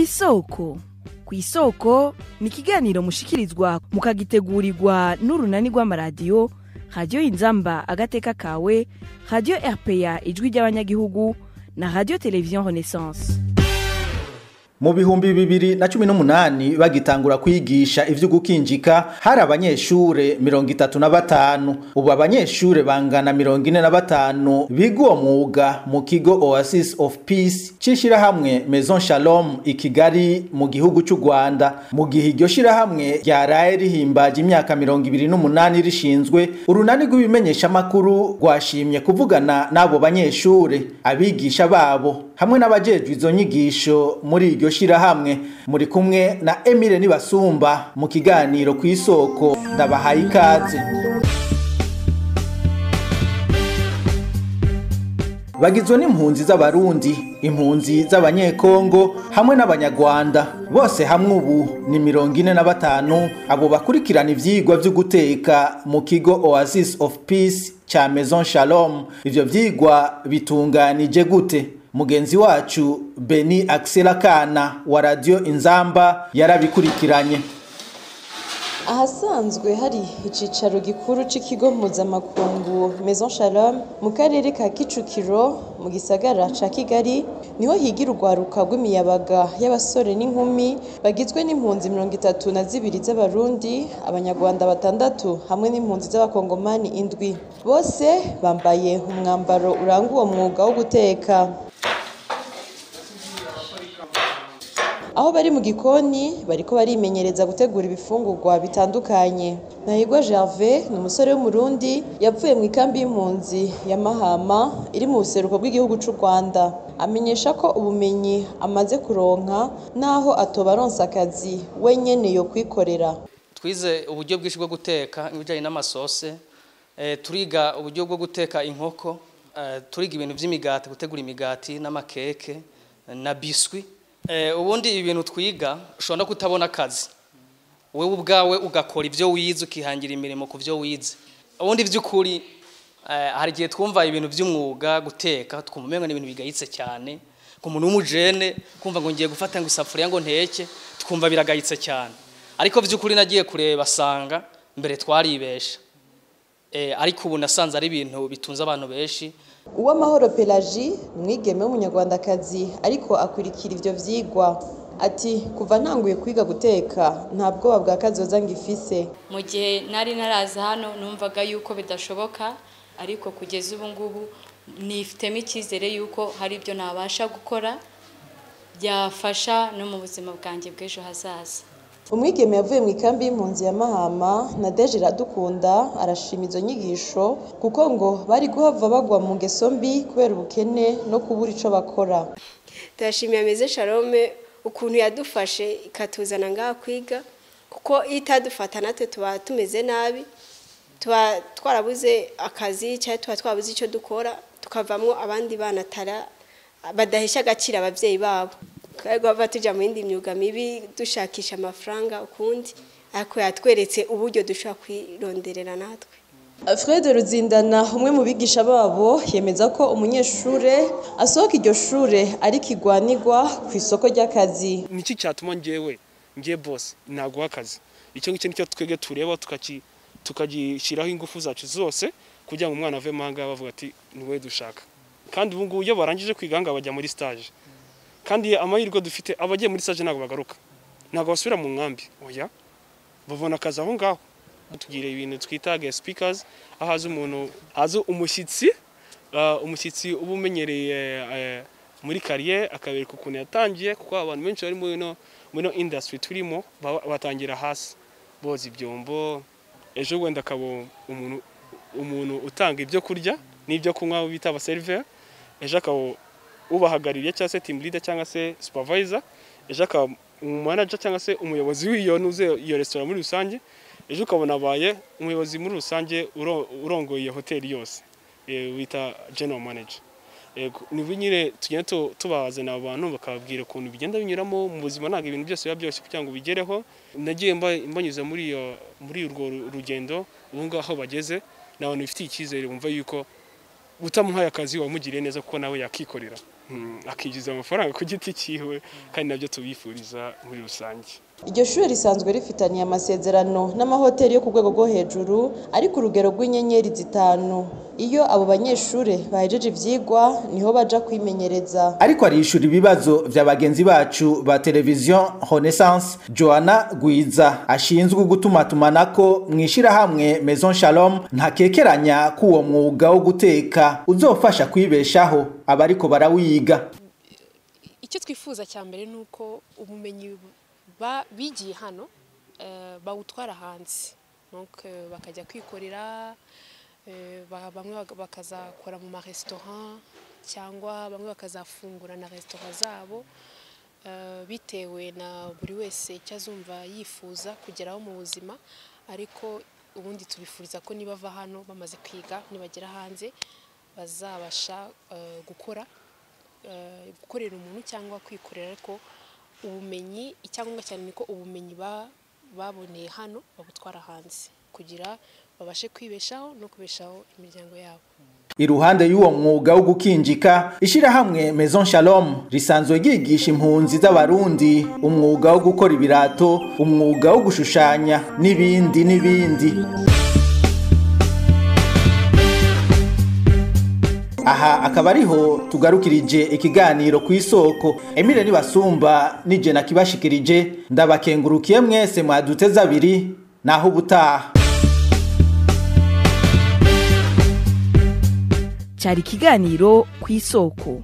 Kw'isoko. Kw'isoko ni ikiganiro mushikirizwa mukagitegurirwa n'urunani rw'amaradiyo Radio Inzamba agateka kawe, Radio RPA ijwi ry'abanyagihugu na Radio Television Renaissance. Mu 2018 bagitangura kwigisha ivyo gukinjika hari abanyeshure 35. Ubu abanyeshure bangana 45 biga uwo mwuga mu kigo Oasis of Peace c'ishirahamwe Maison Shalom i Kigali mu gihugu c'u Rwanda. Mu gihe iryo shirahamwe ryaraye rihimbaje imyaka 28 rishinzwe, urunani rw'ibimenyeshamakuru rwashimye kuvugana n'abo banyeshure, abigisha babo hamwe n'abajejwe izo nyigisho muri iryo shirahamwe. Muri kumwe na Emile Nibasumba mu kiganiro kw'isoko, ndabahaye ikaze. Bagizwe n'impunzi z'Abarundi, impunzi z'Abanyekongo hamwe n'Abanyarwanda, bose hamwe ubu ni 45. Abo bakurikirana ivyigwa vyo guteka mu kigo Oasis of Peace ca Maison Shalom. Ivyo vyigwa bitunganije gute? Mugenzi wacu Beni Axelakana wa Radio Inzamba yarabikurikiranye. Ahasanzwe hari icicaro gikuru c'ikigo mpuzamakungu Maison Shalom mu karere ka Kicukiro mu gisagara ca Kigali, niho higira urwaruka rw'imiyabaga y'abasore n'inkumi bagizwe n'impunzi 32 z'Abarundi, Abanyarwanda 6 hamwe n'impunzi z'Abakongomani 7. Bose bambaye umwambaro uranga uwo mwuga wo guteka. Aho bari mu gikoni bariko barimenyereza gutegura ibifungurwa bitandukanye. Nahigwa Gervais ni umusore w'Umurundi yavuye mu ikambi y'impunzi ya Mahama iri mu buseruko bw'igihugu c'u Rwanda. Amenyesha ko ubumenyi amaze kuronka naho atobaronsa akazi wenyene yo kwikorera. Twize uburyo bwinshi bwo guteka ibijanye n'amasose, turiga uburyo bwo guteka inkoko, turiga ibintu vy'imigati, gutegura imigati n'amakeke na biswi. Ubundi ibintu twiga ushobora no kutabona akazi, wewe ubwawe ugakora ivyo wize, ukihangira imirimo ku vyo wize. Ubundi vy'ukuri hari igihe twumva ibintu vy'umwuga guteka twumva umengo ni ibintu bigayitse cyane, ku muntu w'umujene kumva ngo ngiye gufata ngo isafuriya ngo nteke, twumva biragayitse cyane. Ariko vy'ukuri nagiye kureba sanga mbere twaribesha, ariko ubu nasanze ari ibintu bitunze abantu benshi. Uwamahoro Pelagie ni umwigeme w'umunyarwandakazi ariko akurikira ivyo vyigwa. Ati kuva ntanguye kwiga guteka nta bwoba bwa kazoza ngifise. Mu gihe nari naraza hano numvaga yuko bidashoboka, ariko kugeza ubu ngubu nifitemo icyizere yuko hari ibyo nabasha gukora byafasha no mu buzima bwanjye bw'ejo hazaza. Umwigeme yavuye mu ikambi y'impunzi ya Mahama na Deje Iradukunda arashima izo nyigisho kuko ngo bari guhava bagwa mu ngeso mbi kubera ubukene no kubura ico bakora. Turashimiye Maison Shalom ukuntu yadufashe ikatuzana ngaha kwiga, kuko iyo itadufata natwe tuba tumeze nabi, tuba twarabuze akazi cyangwa tuba twabuze icyo dukora, tukavamwo abandi bana badahesha agaciro abavyeyi babo. Twari tuja mu yindi myuga mibi dushakisha amafaranga ukundi, ariko yatweretse uburyo dushobora kwironderera natwe. Fred Ruzindana umwe mu bigisha babo yemeza ko umunyeshure asohoka iryo shure ari kigwanirwa ku isoko ry'akazi. Niki cyatuma ngewe ngiye boss naguha akazi? Icyo ngicyo nicyo twege tureba tukagishyiraho ingufu zacu zose kugira ngo umwana ave mahanga bavuga ati niwe dushaka. Kandi ubu ngubu iyo barangije kwiganga bajya muri stage. Kandi amahirwe dufite abagiye muri stage ntabwo bagaruka, ntabwo basubira mu nkambi, oya, babona akazi aho ngaho. Tugire ibintu twita guest speakers, aho haza umuntu, haza umushyitsi, umushyitsi uba umenyereye muri carrière akabereka ukuntu yatangiye, kuko abantu benshi bari muri no industry turimo batangira hasi boza ibyombo, ejo wenda akaba umuntu utanga ibyo kurya n'ibyo kunywa bita aba serveur, ejo akaba ubahagarariye cyangwa se team leader cyangwa se supervisor, ejo akaba manager cyangwa se umuyobozi w'iyo nuze iyo restaurant muri rusange, ejo ukabona abaye umuyobozi muri rusange urongoye iyo hoteli yose wita general manager. Ni nyine tugenda tubazana abantu bakababwira ukuntu bigenda binyuramo mu buzima, ntabwo ibintu byose biba byoroshye kugira ngo bigereho. Nagiye mbanyuze muri urwo rugendo, ubu ngaho aho bageze ni abantu bifitiye icyizere, bumva yuko utamuhaye akazi wamugiriye neza kuko nawe yakikorera. Akinjiza amafaranga ku giti cyiwe, kandi nabyo tubifuriza muri rusange. Iryo shuri risanzwe rifitaniye amasezerano n'amahoteli yo ku rwego rwo hejuru ariko urugero rw'inyenyeri 5. Iyo abo banyeshure bahejeje ivyigwa niho baja kwimenyereza. Ariko arishura ibibazo vya bagenzi bacu ba televiziyo Renaissance, Joanna Gwiza ashinzwe gutumatumanako mwishirahamwe Maison Shalom ntakekeranya ko uwo mwuga wo guteka uzofasha kwibeshaho abariko barawiga. Icyo twifuza cya mbere nuko ubumenyi bigiye hano bawutwara hanze, donc bakajya kwikorera, bamwe bakazakora mu ma restaurant cyangwa bamwe bakazafungura na restaurant zabo, bitewe na buri wese icyo azumva yifuza kugeraho mu buzima. Ariko ubundi tubifuriza ko niba bava hano bamaze kwiga, nibagera hanze bazabasha gukora, gukorera umuntu cyangwa kwikorera, ariko ubumenyi icyangombwa cyane niko ubumenyi baboneye hano babutwara hanze kugira babashe kwibeshaho no kubeshaho imiryango yabo. Iruhande y'uwo mwuga wo gukinjika, ishirahamwe Maison Shalom risanzwe ryigisha impunzi z'abarundi umwuga wo gukora ibirato, umwuga wo gushushanya n'ibindi n'ibindi. Aha akaba ariho tugarukirije ikiganiro ku isoko. Emile Nibasumba nije nakibashikirije, ndabakengurukiye mwese mwaduteze abiri, naho ubutaha. Cyari ikiganiro ku isoko.